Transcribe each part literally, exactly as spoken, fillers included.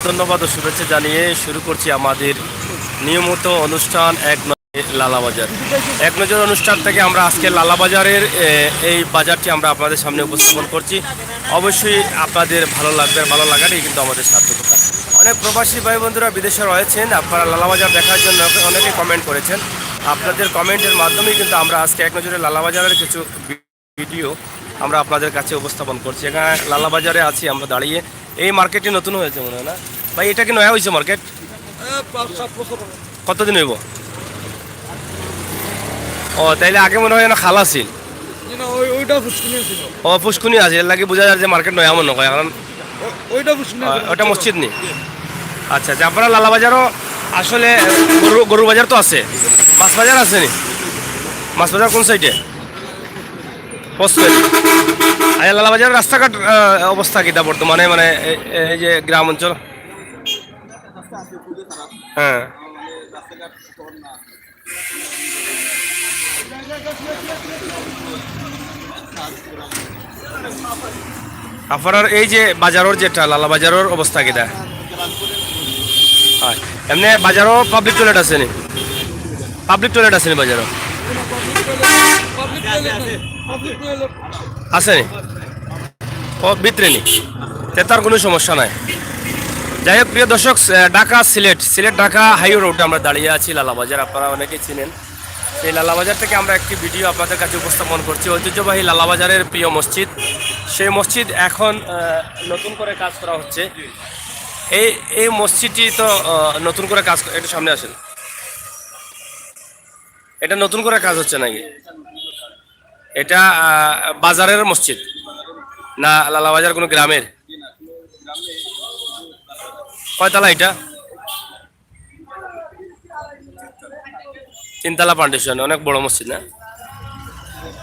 ধন্যবাদ ও শুভেচ্ছা জানিয়ে শুরু করছি আমাদের নিয়মিত অনুষ্ঠান এক নজরে লালাবাজার। এক নজর অনুষ্ঠান থেকে আমরা আজকে লালাবাজারের, এ, এই বাজারটি আমরা আপনাদের সামনে উপস্থাপন করছি। অবশ্যই আপনাদের ভালো লাগবে, আর ভালো লাগাটাই কিন্তু আমাদের সার্থকতা। অনেক প্রবাসী ভাই বন্ধুরা বিদেশে রয়েছেন, আপনারা লালাবাজার দেখার জন্য অনেকেই কমেন্ট করেছেন। আপনাদের কমেন্টের মাধ্যমেই কিন্তু আমরা আজকে এক নজরে লালাবাজারের কিছু ভিডিও আমরা আপনাদের কাছে উপস্থাপন করছি। এখানে লালাবাজারে আছি আমরা দাঁড়িয়ে। এই মার্কেটটি নতুন হয়েছে মনে হয়, না ভাই? এটা কি নয়া হয়েছে মার্কেট? এ, পাঁচ সাত বছর হবে। কতদিন হইব? ও, তাইলে আগে মনে হয় না খাল আছিল। জি না, ওই, ওইটা ফুসকুনি ছিল। ও, ফুসকুনি আছে, এর লাগি বোঝা যায় যে মার্কেট নয়া মনে হয়। এখন ও-, ওইটা ফুসকুনি ও, ছিল। ওটা মসজিদ নি? আচ্ছা, আচ্ছা, আপনারা লালাবাজারও আসলে গরু, গরুর বাজার তো আছে, মাছ বাজার আছে নি? মাছ বাজার কোন সাইডে? পশ্চিম। আচ্ছা, লালাবাজারের রাস্তাঘাট, আহ, অবস্থা কিতা বর্তমানে, মানে এ-, এ-, এই যে গ্রাম অঞ্চল? হ্যাঁ। আপনার এই যে বাজারের যেটা, লালাবাজারের অবস্থা কিতা? হয়। এমনি বাজারও পাবলিক টয়লেট আছে নি? পাবলিক টয়লেট আছে নি বাজারও? আছে নি? ও, ভিতরে নি? তে তার কোনো সমস্যা নাই। যাই হোক, প্রিয় দর্শক, আহ, ঢাকা সিলেট, সিলেট ঢাকা হাইওয়ে রোডে আমরা দাঁড়িয়ে আছি, লালাবাজার, আপনারা অনেকেই চিনেন। সেই লালাবাজার থেকে আমরা একটি ভিডিও আপনাদের কাছে উপস্থাপন করছি। ঐতিহ্যবাহী লালাবাজারের প্রিয় মসজিদ, সেই মসজিদ এখন, আহ, নতুন করে কাজ করা হচ্ছে। এই, এই মসজিদটি তো, আহ, নতুন করে কাজ ক-, একটু সামনে আসেন। এটা নতুন করে কাজ হচ্ছে নাকি? এটা, আহ, বাজারের মসজিদ না লালাবাজার কোনো গ্রামের? কয়তলা এটা? তিনতলা ফাউন্ডেশন, অনেক বড় মসজিদ না?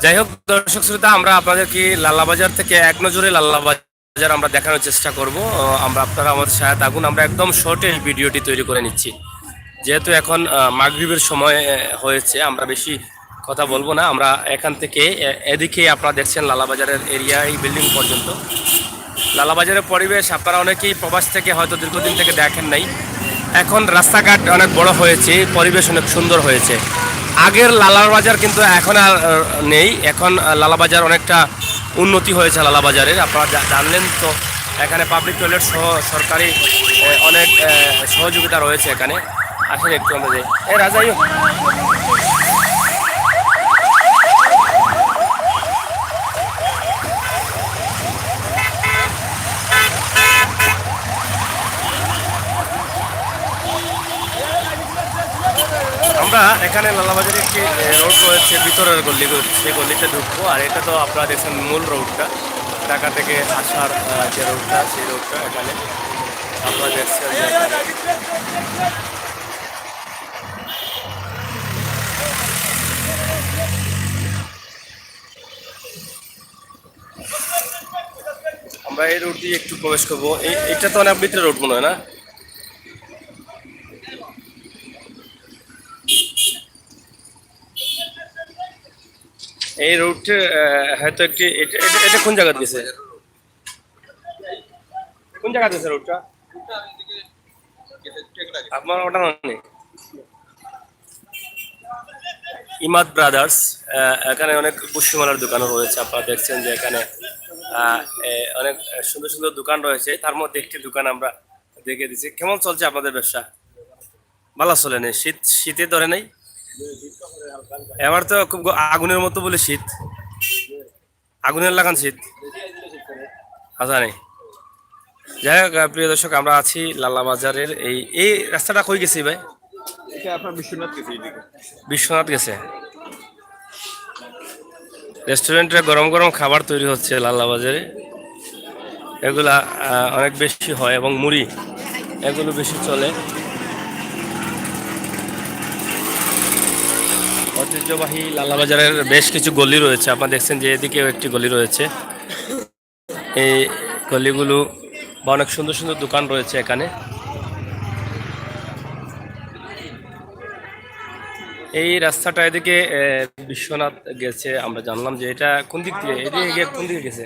যাই হোক, দর্শক শ্রোতা, আমরা আপনাদেরকে লালাবাজার থেকে এক নজরে লালাবাজার আমরা দেখানোর চেষ্টা করব। আহ, আমরা, আপনারা আমাদের সাথে থাকুন। আমরা একদম শর্টে এই ভিডিওটি তৈরি করে নিচ্ছি, যেহেতু এখন, আহ, মাগরিবের সময়, আহ, হয়েছে। আমরা বেশি কথা বলবো না। আমরা এখান থেকে এ-, এদিকে আপনারা দেখছেন লালাবাজারের এরিয়া, এই বিল্ডিং পর্যন্ত। লালাবাজারের পরিবেশ আপনারা অনেকেই প্রবাস থেকে হয়তো দীর্ঘদিন থেকে দেখেন নাই। এখন রাস্তাঘাট অনেক বড় হয়েছে, পরিবেশ অনেক সুন্দর হয়েছে। আগের লালার বাজার কিন্তু এখন আর, আহ, নেই। এখন, আহ, লালাবাজার অনেকটা উন্নতি হয়েছে লালাবাজারের। আপনারা জা-, জানলেন তো, এখানে পাবলিক টয়লেট সহ সরকারি, আহ, অনেক, আহ, সহযোগিতা রয়েছে এখানে। আসেন একটু আমরা যাই। এ রাজা, ইয়ো। আমরা এখানে লালাবাজারে একটি, এ, রোড রয়েছে, ভিতরের গল্লি, সেই গল্লিতে ঢুকবো। আর এটা তো আপনারা দেখছেন মূল রোডটা, ঢাকা থেকে আসার, আহ, যে রোডটা, সেই রোডটা এখানে আপনারা দেখছেন যে এখানে আমরা এই রোড দিয়ে একটু প্রবেশ করবো। এই, এটা তো অনেক ভিতরে রোড মনে হয় না? এই রোডটা, আহ, হয়তো একটি, এটা, এটা, এটা কোন জায়গাত গেছে? কোন জায়গাত গেছে রোডটা? আপনার ওটা মনে নেই? ইমাদ ব্রাদার্স, আহ, এখানে অনেক পশ্চিমবাংলার দোকানও রয়েছে। আপনারা দেখছেন যে এখানে, আহ, এ, অনেক সুন্দর সুন্দর দোকান রয়েছে। তার মধ্যে একটি দোকান আমরা দেখে দিচ্ছি। কেমন চলছে আপনাদের ব্যবসা? ভালো চলে নেই? শীত, শীতে ধরে নেই? এবার তো খুব গ-, আগুনের মতো বলে শীত। আগুনের লাখান শীত। আচ্ছা নেই। যাই হোক, আহ, প্রিয় দর্শক, আমরা আছি লালাবাজারের এই, এই রাস্তাটা কই গেছে ভাই? এটা আপনার বিশ্বনাথ গেছে এইদিকে। বিশ্বনাথ গেছে। রেস্টুরেন্টে গরম গরম খাবার তৈরি হচ্ছে লালাবাজারে। এগুলা, আহ, অনেক বেশি হয় এবং মুড়ি, এগুলো বেশি চলে। ঐতিহ্যবাহী লালাবাজারের বেশ কিছু গলি রয়েছে। আপনারা দেখছেন যে এদিকেও একটি গলি রয়েছে। এই গলিগুলো বা অনেক সুন্দর সুন্দর দোকান রয়েছে এখানে। এই রাস্তাটা এদিকে, এ, বিশ্বনাথ গেছে। আমরা জানলাম যে এটা কোন দিক দিয়ে, এদিকে গিয়ে কোন দিকে গেছে?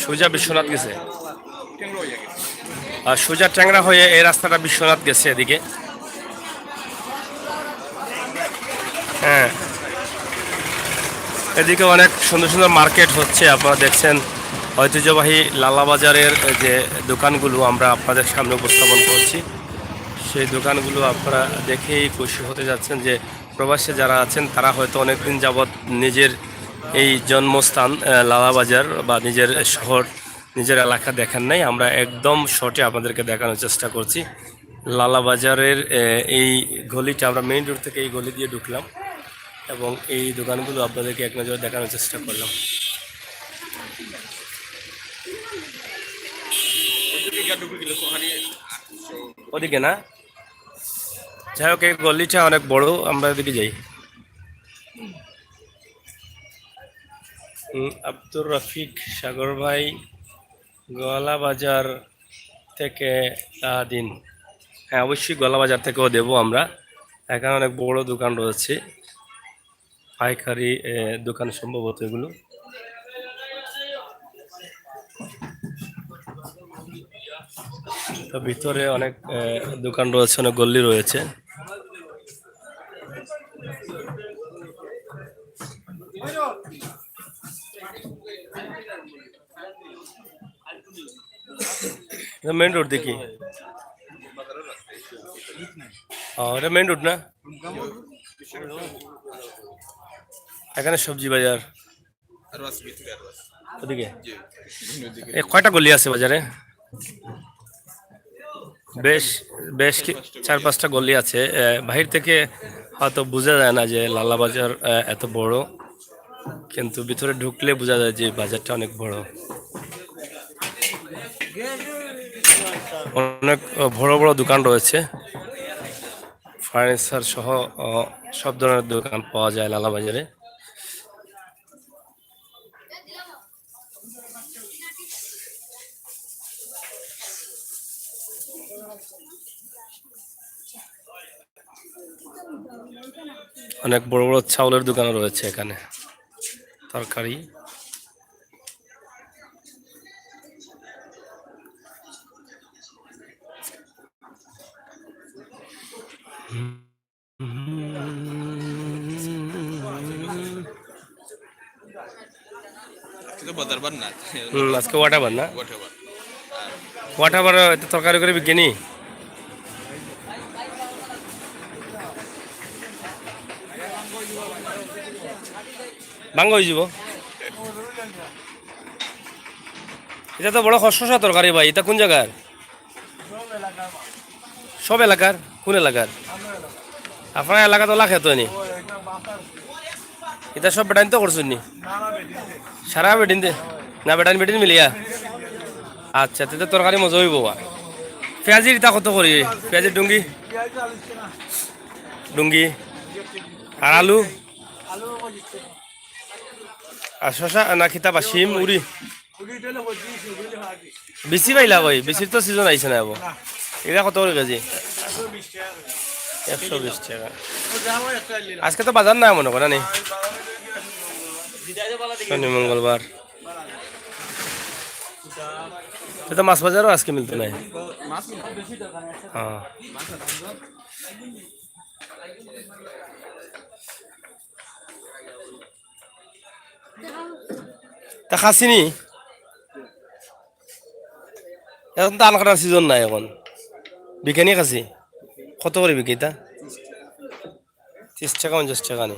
সোজা বিশ্বনাথ গেছে। আর সোজা ট্যাংরা হয়ে এই রাস্তাটা বিশ্বনাথ গেছে এদিকে। হ্যাঁ, এদিকে অনেক সুন্দর সুন্দর মার্কেট হচ্ছে। আপনারা দেখছেন ঐতিহ্যবাহী লালাবাজারের যে দোকানগুলো আমরা আপনাদের সামনে উপস্থাপন করছি, সেই দোকানগুলো আপনারা দেখেই খুশি হতে যাচ্ছেন যে প্রবাসে যারা আছেন তারা হয়তো অনেক দিন যাবৎ নিজের এই জন্মস্থান, আহ, লালাবাজার বা নিজের শহর, নিজের এলাকা দেখেন নাই। আমরা একদম শর্টে আপনাদেরকে দেখানোর চেষ্টা করছি লালাবাজারের, আহ, এই গলিটা। আমরা মেইন রোড থেকে এই গলি দিয়ে ঢুকলাম এবং এই দোকানগুলো আপনাদেরকে এক নজরে দেখানোর চেষ্টা করলাম। ওদিকে না? যাই হোক, এই গলিটা অনেক বড়, আমরা এদিকে যাই। হুম, আব্দুর রফিক সাগর ভাই, গোয়ালা বাজার থেকে তা দিন। হ্যাঁ, অবশ্যই গোয়ালা বাজার থেকেও দেবো আমরা। এখানে অনেক বড় দোকান রয়েছে, পাইকারি, এ, দোকান সম্ভবত এগুলো। তো ভিতরে অনেক, এ, দোকান রয়েছে, অনেক গল্লি রয়েছে। এটা মেইন রোড দেখি। ও, এটা মেইন রোড না? এখানে সবজি বাজার। ওদিকে? এ, কয়টা গলি আছে বাজারে? বেশ, বেশ কি, চার পাঁচটা গলি আছে। এ, বাহির থেকে হয়তো বোঝা যায় না যে লালা বাজার, এ, এত বড়, কিন্তু ভিতরে ঢুকলে বোঝা যায় যে বাজারটা অনেক বড়। অনেক, আহ, বড় বড় দোকান রয়েছে, ফার্নিচার সহ, আহ, সব ধরনের দোকান পাওয়া যায় লালা বাজারে। অনেক বড় বড় চাউলের দোকানও রয়েছে এখানে, তরকারি। আজকে তো বাজার বার না। হুম, আজকে ওয়াটা বার না? ওয়াটা বার। ওয়াটা বার, এত তরকারি করে বিকেনি? ভাঙ্গা হয়ে যাব। এটা তো বড় খসখসা তরকারি ভাই, এটা কোন জায়গার? সব এলাকার? কোন এলাকার? আপনার এলাকা তো লাখে তো নি। এটা সব বেটাইন তো করছেন নি? সারা বেটিন দে? না, বেটাইন বেটিন মিলিয়া? আচ্ছা, তে তো তরকারি মজা হইব বা। পেঁয়াজির ইটা কত করি? পেঁয়াজির ডুঙ্গি? ডুঙ্গি? আর আলু? আর শশা না কিতা বা শিম উড়ি? বেশি পাইলা কই? বেশির তো সিজন আইছে না এবার। এটা কত করে কেজি? একশো বিশ টাকা। আজকে তো বাজার না মনে করে নি? শনি মঙ্গলবার। তো মাছ বাজারও আজকে মিলতো নাই। হ্যাঁ। তা খাসি নি? এখন তো ধান কাটার সিজন নাই এখন। বিকেনি খাসি? কত করে বিকে এটা? ত্রিশ টাকা, পঞ্চাশ টাকা নি?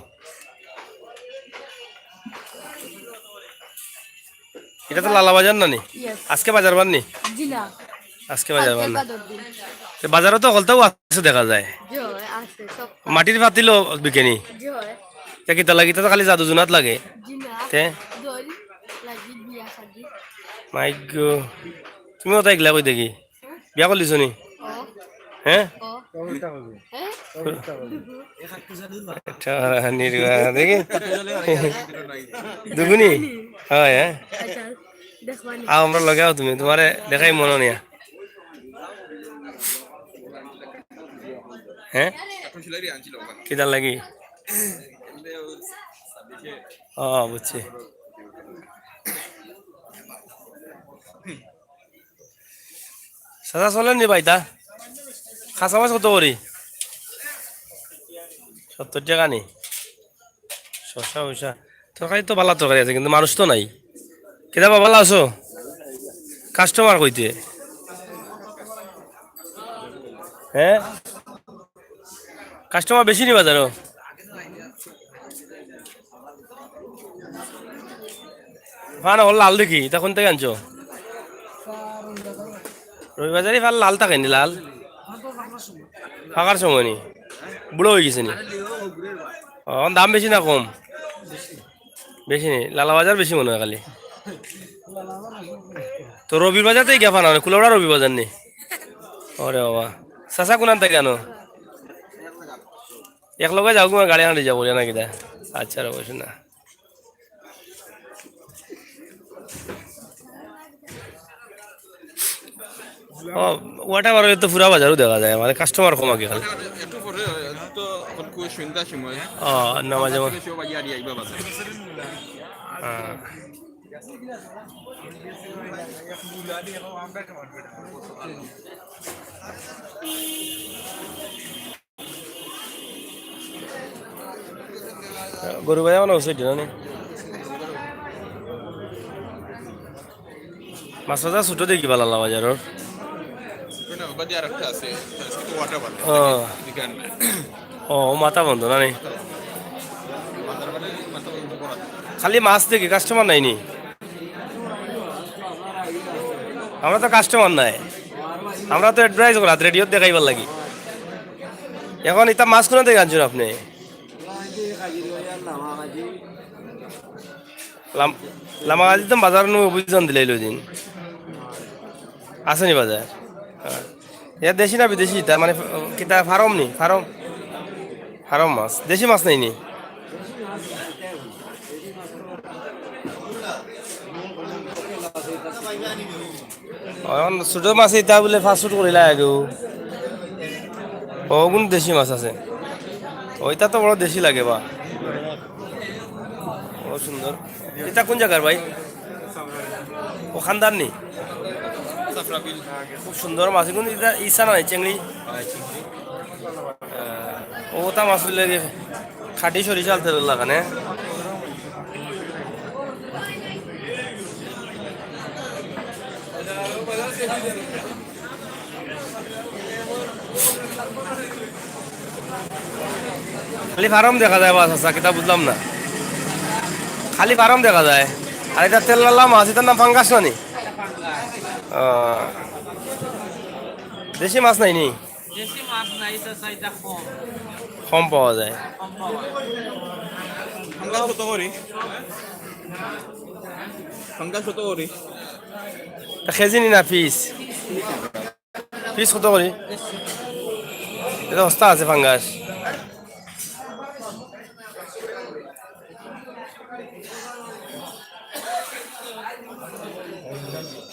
এটা তো লালা বাজার না নি? Yes। আজকে বাজার বার নি? জি না। আজকে বাজার বার না। কালকে বাদর দিন। তো বাজারও তো হকলতাও আছে দেখা যায়। জি হয়, আছে সব। মাটির পাতিলও বিকেনি? জি হয়। তে কিতা লাগে? তা তো খালি জাদু জুনাত লাগে। জি না। তে? দই লাগি বিয়া শাদি। মাই গো। তুমিও তো এগুলা কই দেখি? বিয়া করলিছ নি? ও। হ্যাঁ? ও। হ্যাঁ? আচ্ছা, নির্বা-, দেখি। দুগুনি? হয়, হ্যাঁ? আচ্ছা, দেখবানি। আও, আমরা লগে আও তুমি, তোমারে দেখাই মনো নিয়া। হ্যাঁ? কিতার লাগি? ও, বুঝছি। চাচা চলের নি ভাইটা? খাসা মাছ কত করি? সত্তর টেকা নি? শশা উশা। তরকারি তো ভালা তরকারি আছে, কিন্তু মানুষ তো নাই। কিতা বা, ভালা আছো? কাস্টমার কইতে? হ্যাঁ? কাস্টমার বেশি নি বাজারো? ফান হল লাল দেখি, ইতা কুন থাকি আনছো? রবিবাজারি ফান লাল থাকে নি, লাল? ফাঁকার সময় নি? বুড়া অই গেছে নি? ও, দাম বেশি না কম? বেশি নি, লালাবাজার বেশি মনে হয় খালি। তো রবির বাজার তো এই গেফা না, কুলাউড়া রবির বাজার নি? ওরে বাবা, চাচা কুনান থাকি আনো? এক লগে যাও, তোমার গাড়ি আনি যাবো না কিতা? আচ্ছা রে, বসে না। ও, ওয়াটা বার তো পুরা বাজারও দেখা যায়, মানে কাস্টমার কম আগে খালি। একটু পরে, তো এখন খুব সন্ধ্যা সময়। ও, নামাজে মা- সব বাজার আইবা বাজার। হ্যাঁ। গরু বাজার মানে অইছে এটা, না নি? মাছ বাজার ছোট দেখি বালা বাজারর। না, বাদে আর একটা আছে, আজকে তো ওয়াটার পার্ক। ও। এখানে। ও, ও মাথা বন্ধ, না নি? মাথার মানে মাথা বন্ধ করা। খালি মাছ দেখি, কাস্টমার নাই নি? আমরা তো কাস্টমার নাই, আমরা তো অ্যাডভার্টাইজ করাত, রেডিওত দেখাইবার লাগি। এখন ইতা মাছ কুনান থাকি আনছইন আপনে? লাম-, লামাগাজি তো বাজার নু অভিযান দিলাইল ওই দিন। আছে নি বাজার? হ্যাঁ। ইয়া দেশি না বিদেশি? তার মানে ফ-, কিতা ফার্ম নি? ফার্ম? ফার্ম মাছ। দেশি মাছ নাই নি? এখন ছোট মাছ ইতা বুলে ফাস্ট ফুড করিলা আগেও। ও, কোন দেশি মাছ আছে? ওইটা তো বড় দেশি লাগে বা। ও, সুন্দর। ইতা কোন জাগার ভাই? ও, খান্দার নি? খুব সুন্দর মাছ। কোন ইতা ইসা না, চিংড়ি? আহ, ও, তা মাছ অইলে খাঁটি সরিষার তেল লাগানে। খালি ফার্ম দেখা যায় বাস, আচ্ছা, কিতা বুঝলাম না। খালি ফার্ম দেখা যায়। আর ইতা তেল লালা মাছ, ইতার নাম ফাঙ্গাস না নি? আহ, দেশি মাছ নাই নি? দেশি মাছ নাই, তো চাহিদা কম। কম পাওয়া যায়। কম পাওয়া যায়। ফাঙ্গাস কত করি? ফাঙ্গাস কত করি? তা কেজি নি না পিস? পিস কত করি? ইটা সস্তা আছে ফাঙ্গাস।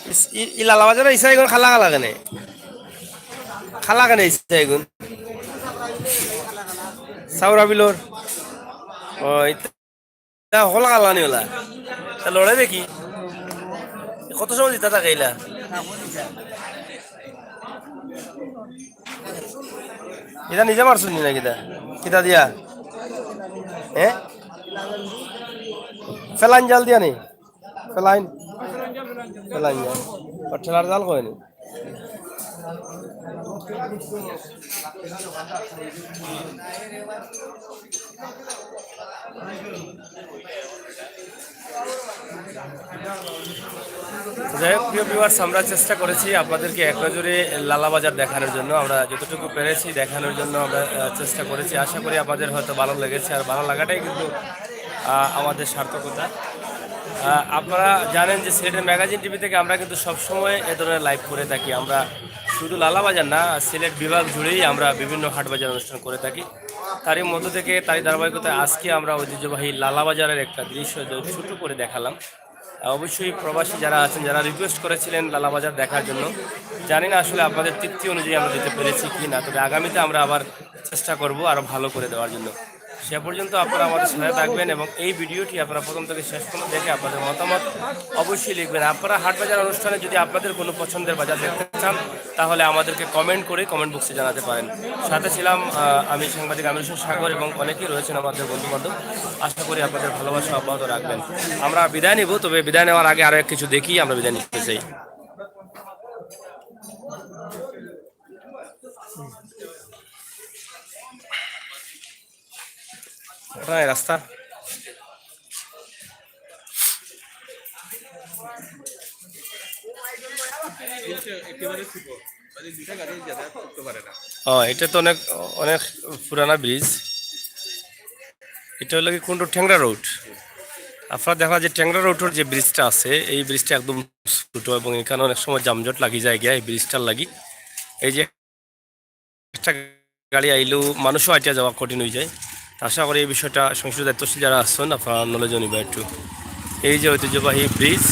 ইস-, ই-, ই লালাবাজারো ইছাইগুন খালা খালা কেনে? খালা কেনে ইছাইগুন? সাউরা বিলর? ও, ইতা হকল খালা নি ওলা? তা লড়ে দেখি। কত সময় জিতা থাকে ইলা? ইতা নিজে মারছইন নি না কিতা? কিতা দিয়া? হ্যাঁ? ফেলাইন জাল দিয়া নি? ফেলাইন? ফেলাইন জাল। আর ঠেলার জাল কয় নি? যাই হোক, প্রিয় ভিউয়ার্স, আমরা চেষ্টা করেছি আপনাদেরকে এক নজরে লালাবাজার দেখানোর জন্য। আমরা যতটুকু পেরেছি দেখানোর জন্য আমরা, আহ, চেষ্টা করেছি। আশা করি আপনাদের হয়তো ভালো লেগেছে, আর ভালো লাগাটাই কিন্তু, আহ, আমাদের সার্থকতা। আহ, আপনারা জানেন যে সিলেটের ম্যাগাজিন টিভি থেকে আমরা কিন্তু সবসময় এ ধরনের লাইভ করে থাকি। আমরা শুধু লালাবাজার না, সিলেট বিভাগ জুড়েই আমরা বিভিন্ন হাট বাজার অনুষ্ঠান করে থাকি। তারই মধ্য থেকে, তারই ধারাবাহিকতায় আজকে আমরা ঐতিহ্যবাহী লালাবাজারের একটা দৃশ্য যে ছোট করে দেখালাম। আহ, অবশ্যই প্রবাসী যারা আছেন, যারা রিকোয়েস্ট করেছিলেন লালাবাজার দেখার জন্য, জানি না আসলে আপনাদের তৃপ্তি অনুযায়ী আমরা দিতে পেরেছি কি না, তবে আগামীতে আমরা আবার চেষ্টা করব আরও ভালো করে দেওয়ার জন্য। সে পর্যন্ত আপনারা আমাদের সাথে থাকবেন এবং এই ভিডিওটি আপনারা প্রথম থেকে শেষ পর্যন্ত দেখে আপনাদের মতামত অবশ্যই লিখবেন। আপনারা হাটবাজার অনুষ্ঠানে যদি আপনাদের কোনো পছন্দের বাজার দেখতে চান, তাহলে আমাদেরকে কমেন্ট করে কমেন্ট বক্সে জানাতে পারেন। সাথে ছিলাম আহ, আমি সাংবাদিক আমির হোসেন সাগর এবং অনেকেই রয়েছেন আমাদের বন্ধু বান্ধব। আশা করি আপনাদের ভালোবাসা অব্যাহত রাখবেন। আমরা বিদায় নিব, তবে বিদায় নেওয়ার আগে আরও এক কিছু দেখি, আমরা বিদায় নিতে চাই। ওটাই রাস্তা। ও, এটা তো অনেক, অনেক পুরানা ব্রিজ। এটা হলো কি কোন রোড? টেংরা রোড। আপনারা দেখা যে টেংরা রোডের যে ব্রিজটা আছে, এই ব্রিজটা একদম ছোট এবং এখানে অনেক সময় যানজট লাগি যায় গিয়া এই ব্রিজটার লাগি। এই যে একটা গাড়ি আইলেও মানুষও আইটা যাওয়া কঠিন হয়ে যায়। তো আশা করি এই বিষয়টা সংশ্লিষ্ট দায়িত্বশীল যারা আছেন, আপনারা নলেজ নিবা একটু। এই যে ঐতিহ্যবাহী ব্রিজ,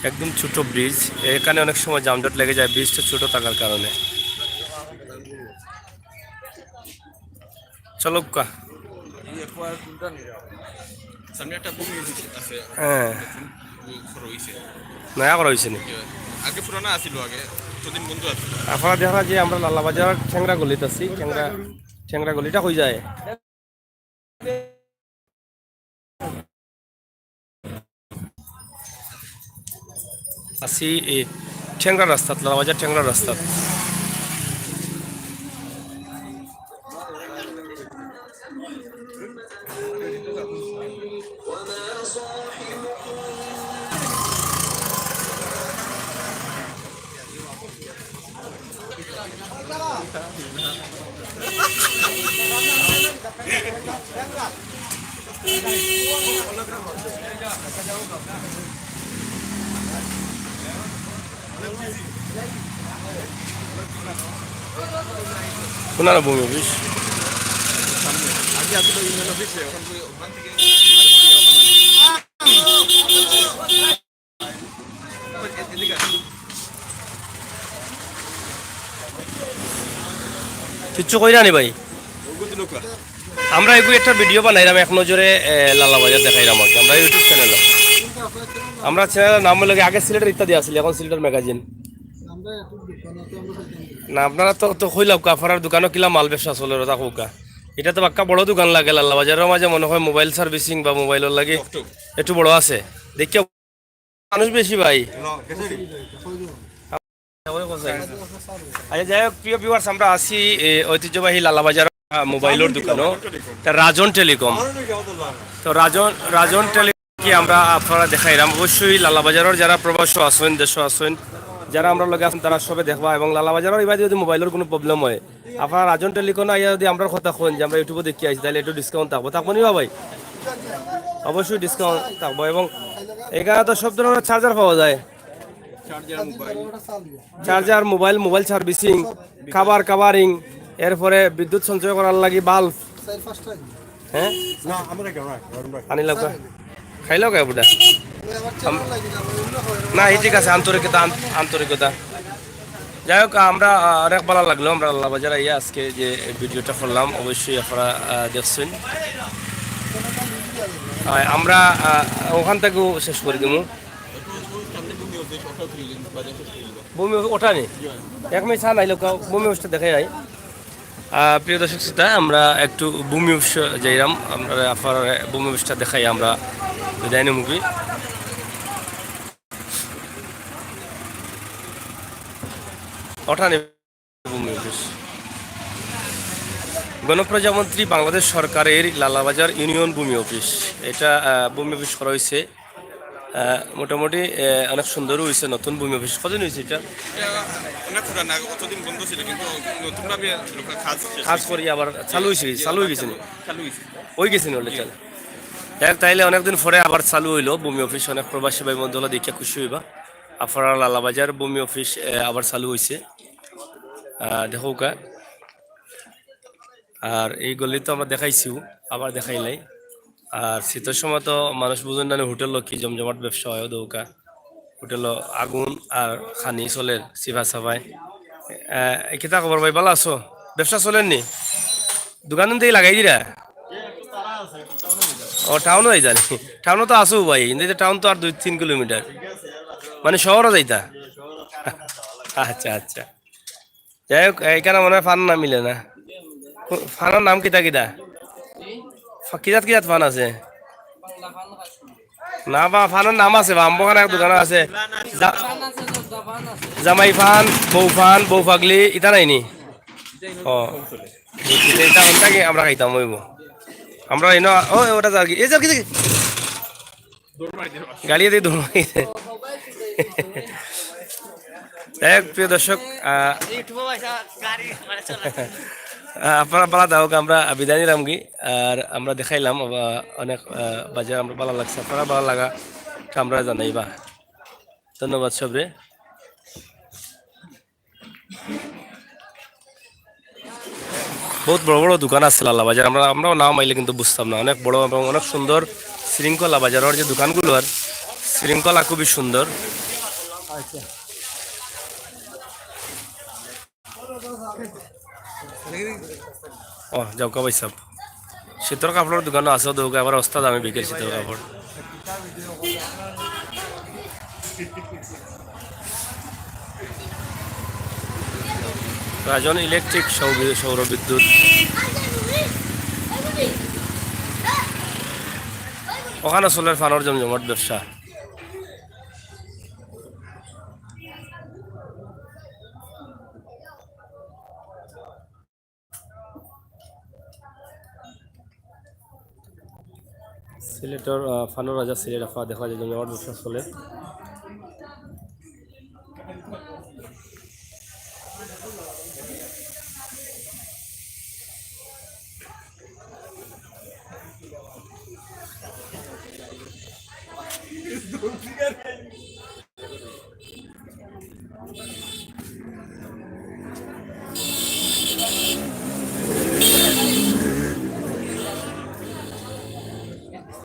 একদম ছোট ব্রিজ, এখানে অনেক সময় যানজট লেগে যায় ব্রিজটা ছোট থাকার কারণে। চলুক্কা। সামনে একটা ভূমি অফিস আছে। হ্যাঁ। নয়া করা হয়েছে নি? আগে পুরানা আছিল, আগে কতদিন বন্ধ আছিল। আপনারা দেখা যে আমরা লালাবাজার টেংরা গলিত আছি, টেংরা, টেংরা গলিটা কই যায়? আছি এই টেংরা রাস্তাত, লালাবাজার টেংরা রাস্তাত। কোনারা ভূমি অফিস? আগে আছিল ইউনিয়ন অফিসে, ওখান থেকে, ওখান থেকে কিচ্ছু কইরা নি ভাই। আমরা এগু একটা ভিডিও বানাইলাম এক নজরে, এ, লালাবাজার দেখাইলাম আর কি। আমরা YouTube চ্যানেল, আমরা চ্যানেলের নাম হলো কি আগে সিলেটের ইত্যাদি আছিল, এখন সিলেটের ম্যাগাজিন। না, আপনারা তো, তো কইলাম কা, আপনারার দোকানও কিলা মাল ব্যবসা চলে, ওটা কউকা। এটা তো বাক্কা বড় দোকান লাগে লালাবাজারের মাঝে, মনে হয় মোবাইল সার্ভিসিং বা মোবাইলর লাগি একটু বড় আছে। দেখিয়া মানুষ বেশি ভাই। আচ্ছা, যাই হোক, প্রিয় ভিউয়ার্স, আমরা আছি এ, ঐতিহ্যবাহী লালাবাজার, আহ, মোবাইলর দোকানও, তা রাজন টেলিকম। তো রাজন, রাজন টেলিকম কি আমরা আপনারা দেখাইলাম। অবশ্যই লালাবাজারের যারা প্রবাসী আছেন, দেশে আছেন, যারা আমরা লগে আছেন, তারা সবে দেখবা। এবং লালাবাজারের এবার যদি মোবাইলর কোনো প্রবলেম হয়, আপনারা রাজন টেলিকম আইয়া যদি আমরা কথা কইন যে আমরা YouTube-ও দেখি আইছি, তাহলে একটু ডিসকাউন্ট থাকবো, থাকবো নি বা ভাই? অবশ্যই ডিসকাউন্ট থাকবো। এবং এখানে তো সব ধরনের চার্জার পাওয়া যায়, চার্জার, মোবাইল, মোবাইল সার্ভিসিং, খাবার কাভারিং, এরপরে বিদ্যুৎ সঞ্চয় করার লাগি বাল্ব। হ্যাঁ, আনি লাগবে, খাই লাগবে বুড়া। না, এই ঠিক আছে, আন্তরিকতা, আন-, আন্তরিকতা। যাই হোক, আমরা, আহ, অনেক ভালো লাগলো, আমরা লালাবাজার আইয়া আজকে যে ভিডিওটা করলাম, অবশ্যই আপনারা, আহ, দেখছেন। আহ, আমরা, আহ, ওখান থেকেও শেষ করে দেবো। ভূমি অফিস ওটা নেই, এক মিনিট চা নাইলে ভূমি অফিসটা দেখে যাই। আহ, প্রিয় দর্শক শ্রোতা, আমরা একটু ভূমি অফিস যাইলাম, আমরা আপনার ভূমি অফিসটা দেখাই, আমরা বিদায় নিমুখী। ওটা নেই ভূমি অফিস। গণপ্রজাতন্ত্রী বাংলাদেশ সরকারের লালাবাজার ইউনিয়ন ভূমি অফিস। এটা, আহ, ভূমি অফিস করা হয়েছে, আহ, মোটামুটি, আহ, অনেক সুন্দর হয়েছে নতুন ভূমি অফিস। কতদিন হয়েছে এটা? এটা অনেক পুরানা, কতদিন বন্ধ ছিল, কিন্তু নতুনভাবে লোকের কাজ শেষ কাজ হয়েছে। করি আবার চালু হয়েছে, জি, চালু হয়ে গেছে নি? চালু হয়েছে। হয়ে গেছে নি already চালু? যাই হোক, তাইলে অনেকদিন পরে আবার চালু হইলো ভূমি অফিস, অনেক প্রবাসী ভাই বন্ধু হলো দেখিয়া খুশি হইবা। আপনারা লালাবাজার ভূমি অফিস, আহ, আবার চালু হয়েছে, আহ, দেখো কা। আর এই গলি তো আমরা দেখাইছি, আবার দেখাইলাই। আর শীতর সময় তো মানুষ বুঝেন না, হোটেল কি জমজমাট ব্যবসা হয় দৌকা। হোটেল আগুন আর খানি চলের, চিপা চাপায়। আহ, কিতা খবর ভাই, ভালো আছো? ব্যবসা চলের নি? দোকান থাকি লাগাই দিরা? ও, টাউনও যাইতা নি? টাউনও তো আছো ভাই, কিন্তু টাউন তো আর দুই তিন কিলোমিটার, মানে শহরও যাইতা। আচ্ছা, আচ্ছা। যাই হোক, এখানে মনে হয় ফান না মিলে না। কো-, ফানর নাম কিতা কিতা? ফা-, কিজাত কিজাত ফান আছে? না বা, ফানর নাম আছে বা, আমবো খান এক দোকান আছে। জা-, জামাই ফান, বউ ফান, বউ পাগলি, ইতা নাই নি? ও, ইতা, ইতা আমরা খাইতাম অইবো। আমরা এনো, ও, ওটা যার কি, এই যার কি দেখি? গালিয়ে দিয়ে দৌড় মারিছে। যাই হোক, প্রিয় দর্শক, আহ, আহ, আপনারা ভালা থাকউক, আমরা বিদায় নিলাম কি, আর আমরা দেখাইলাম, আহ, অনেক, আহ, বাজার আমরা ভালা লাগছে, আপনারা ভালা লাগা তো আমরা জানাইবা। ধন্যবাদ সবরে। বহুত বড় বড় দোকান আছে লালা বাজার, আমরা, আমরাও না মাইলে কিন্তু বুঝতাম না। অনেক বড় এবং অনেক সুন্দর শৃঙ্খলা বাজারর যে দোকানগুলো, আর শৃঙ্খলা খুবই সুন্দর। ও, যাউক্কা ভাই সাহেব, শীতর কাপড়র দোকানও আছে, দেখউক্কা, আবার ওস্তাদ আমি বিকেল শীতর কাপড়। রাজন ইলেকট্রিক সৌর-, সৌর বিদ্যুৎ। ওখানো চলের ফানর জমজমাট ব্যবসা। সিলেটর, আহ, ফানর রাজা সিলেট আফা দেখা যায় জমজমাট ব্যবসা চলের।